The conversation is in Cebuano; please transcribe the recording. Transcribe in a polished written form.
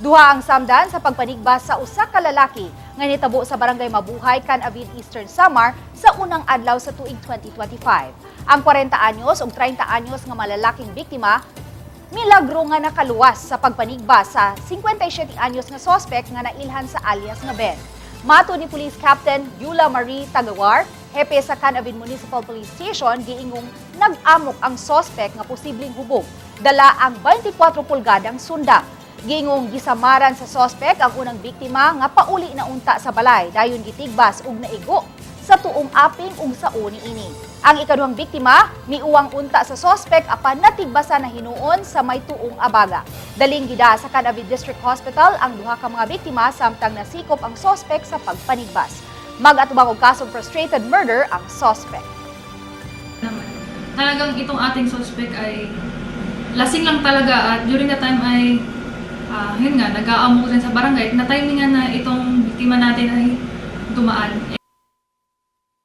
Duha ang samdan sa pagpanigba sa usa ka lalaki nga nitabo sa Barangay Mabuhay, Can-avid, Eastern Samar sa unang adlaw sa tuig 2025. Ang 40 anyos ug 30 anyos nga malalaking biktima milagro nga nakaluwas sa pagpanigba sa 57 anyos nga sospek nga nailhan sa alias nga Ben. Matud ni Police Captain Yula Marie Tagawar, hepe sa Can-avid Municipal Police Station, giingong nag-amok ang sospek nga posibleng hubog. Dala ang 24 pulgadang sundang. Giingong gisamaran sa sospek ang unang biktima nga pauli na unta sa balay dayon gitigbas ug naigo sa tuong aping ug sa uni ini. Ang ikaduhang biktima miuwang unta sa sospek apan natigbasan na hinuon sa may tuong abaga. Daling gida sa Can-avid District Hospital ang duha ka mga biktima samtang nasikop ang sospek sa pagpanigbas. Mag-atubang og kasong frustrated murder ang sospek. Naman. Talagang itong ating suspect ay lasing lang talaga at during that time ay yun nga, nag-aamok din sa barangay. Na-timingan na itong biktima natin ay dumaan.